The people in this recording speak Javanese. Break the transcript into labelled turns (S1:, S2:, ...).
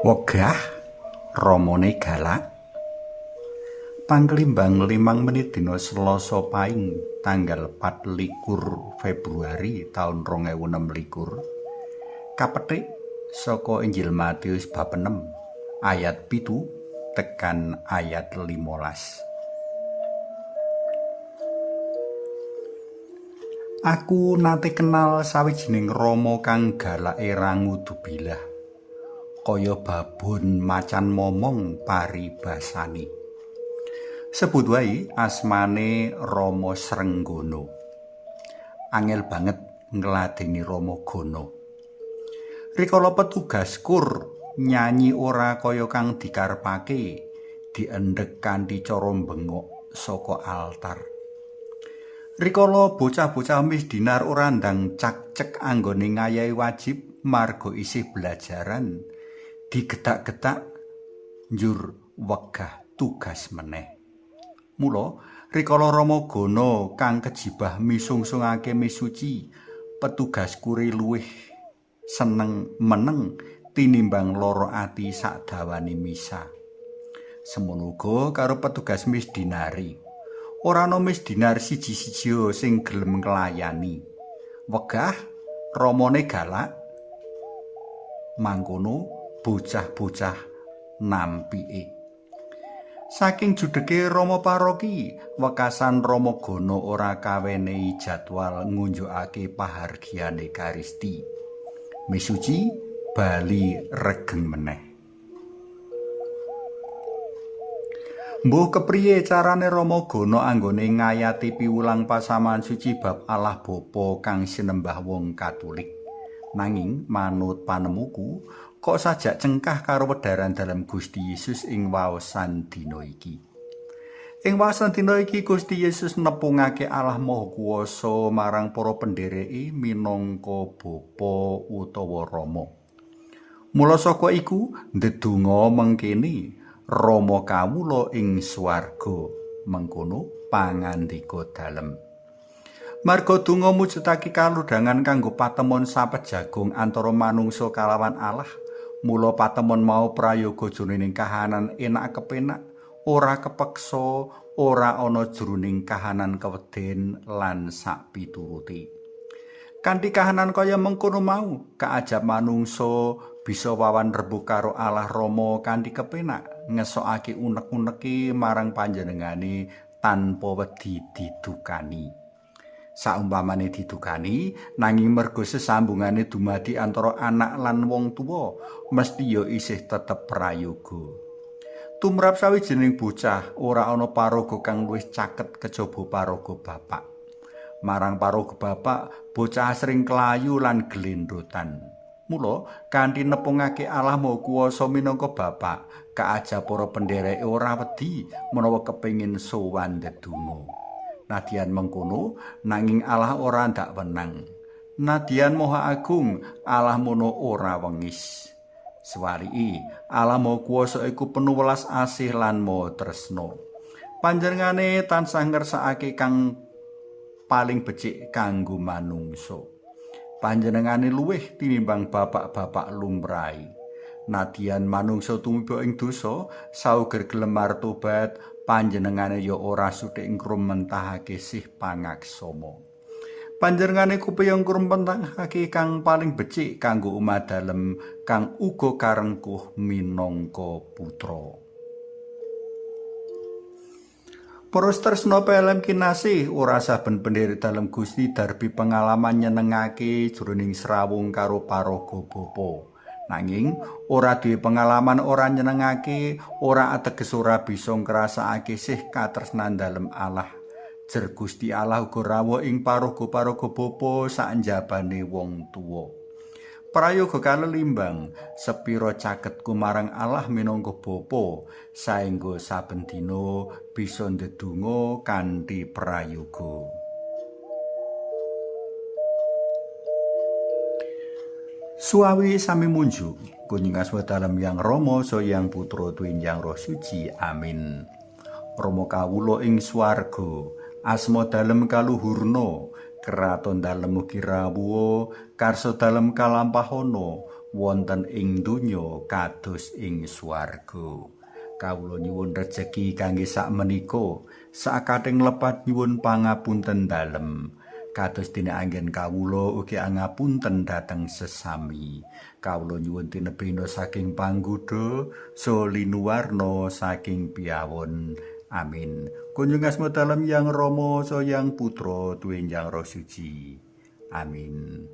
S1: Wegah ramane galak. Pangklimbang 5 menit dina Selasa Paing tanggal 24 Februari taun 2026. Kapetik saka Injil Matius bab 6 ayat 7 tekan ayat 15. Aku nate kenal sawijining rama kang galake ra ngudubilah. Kaya babon macan momong paribasane. Sebut wae asmane Rama Srenggono. Angel banget ngladeni Rama Gono. Rikala petugas kur nyanyi ora kaya kang dikarepake, diendhek kanthi cara bengok saka altar. Rikala bocah-bocah misdinar ora ndang cak-cek anggone ngayahi wajib marga isih belajaran, digetak-getak njur wegah tugas meneh. Mula rikala Rama Gono kang kejibah misungsungake misuci, petugas kure luwih seneng meneng tinimbang lara ati sakdawane misa. Semono uga karo petugas misdinari. Ora ana misdinar siji-siji sing gelem nglayani. Wegah ramane galak, mangkono bocah-bocah nampike. Saking judheke Rama paroki, wekasan Rama Gono ora kawenehi jadwal ngunjukake pahargyan Ekaristi. Misuci bali regeng meneh. Mbuh kepriye carane Rama Gono anggone ngayati piwulang pasaman suci bab Allah Bapa kang sinembah wong Katolik. Nanging manut panemuku, kok sajak cengkah karo wedharan dalem Gusti Yesus ing waosan dina iki. Ing waosan dina iki Gusti Yesus nepungake Allah Maha Kuwasa marang para pendhereke minangka Bapa utawa Rama. Mula saka iku ndedonga mengkene, Rama kawula ing swarga, mengkono pangandika dalem. Marga donga mujudake kalodhangan kanggo patemon sapejagung antara manungsa kalawan Allah, mula patemon mau prayoga jroning kahanan enak kepenak, ora kepeksa, ora ana jroning kahanan keweden lan sakpiturute. Kanthi kahanan kaya mengkono mau, kaajab manungsa bisa wawan rembug karo Allah Rama kanthi kepenak, ngesokake unek-uneke marang panjenengane tanpa wedi didukani. Saumpamane didukani, nanging merga sesambungane dumadi antara anak lan wong tuwa, mesti ya isih tetep prayoga. Tumrap sawijining bocah, ora ana paraga kang luwih caket kejaba paraga bapak. Marang paraga bapak, bocah asring klayu lan glendhotan. Mula kanthi nepungake Allah Maha Kuwasa minangka bapak, kaajab para pendhereke ora wedi menawa kepengin sowan ndedonga. Nadyan mengkono, nanging Allah ora ndak wenang. Nadyan Maha Agung, Allah mono ora wengis. Sewalike, Allah Maha Kuwasa iku penuh welas asih lan maha tresna. Panjenengane tansah ngersakake kang paling becik kanggo manungsa. Panjenengane luwih tinimbang bapak-bapak lumrahe. Nadyan manungsa tumiba ing dosa, sauger gelem martobat, panjenengane ya ora suthik ngrumentahake sih pangaksama. Panjenengane kupeya ngrumentahake kang paling becik kanggo umat dalem kang uga karengkuh minangka putra. Para tresna PLM kinasih, ora saben pendherek dalem Gusti darbi pengalaman nyenengake jroning srawung karo paraga bapa. Nanging ora duwe pengalaman ora nyenengake, ora ateges ora bisa ngrasakake sih katresnan dalem Allah. Jer Gusti Allah uga rawuh ing paraga-paraga bapa saknjabane wong tuwa. Prayoga kalelimbang, sepira caketku marang Allah minangka Bapa, saengga saben dina bisa ndedonga kanthi prayoga. Suawi sami munjuk, kunjung asma dalem Yang Rama, saha Yang Putra tuwin Yang Roh Suci. Amin. Rama kawula ing swarga, asma dalem kaluhurna, kraton dalem ugi rawuha, karsa dalem kalampahana, wonten ing donya kados ing swarga. Kawula nyuwun rejeki kangge sakmenika, sakathing lepat nyuwun pangapunten dalem. Kados dene anggen kawula ugi angapunten dhateng sesami. Kawula nyuwun tinebihna saking panggoda saha linuwarna saking piawon. Amin. Kunjung asma dalem Yang Rama saha Yang Putra tuwin Yang Roh Suci. Amin.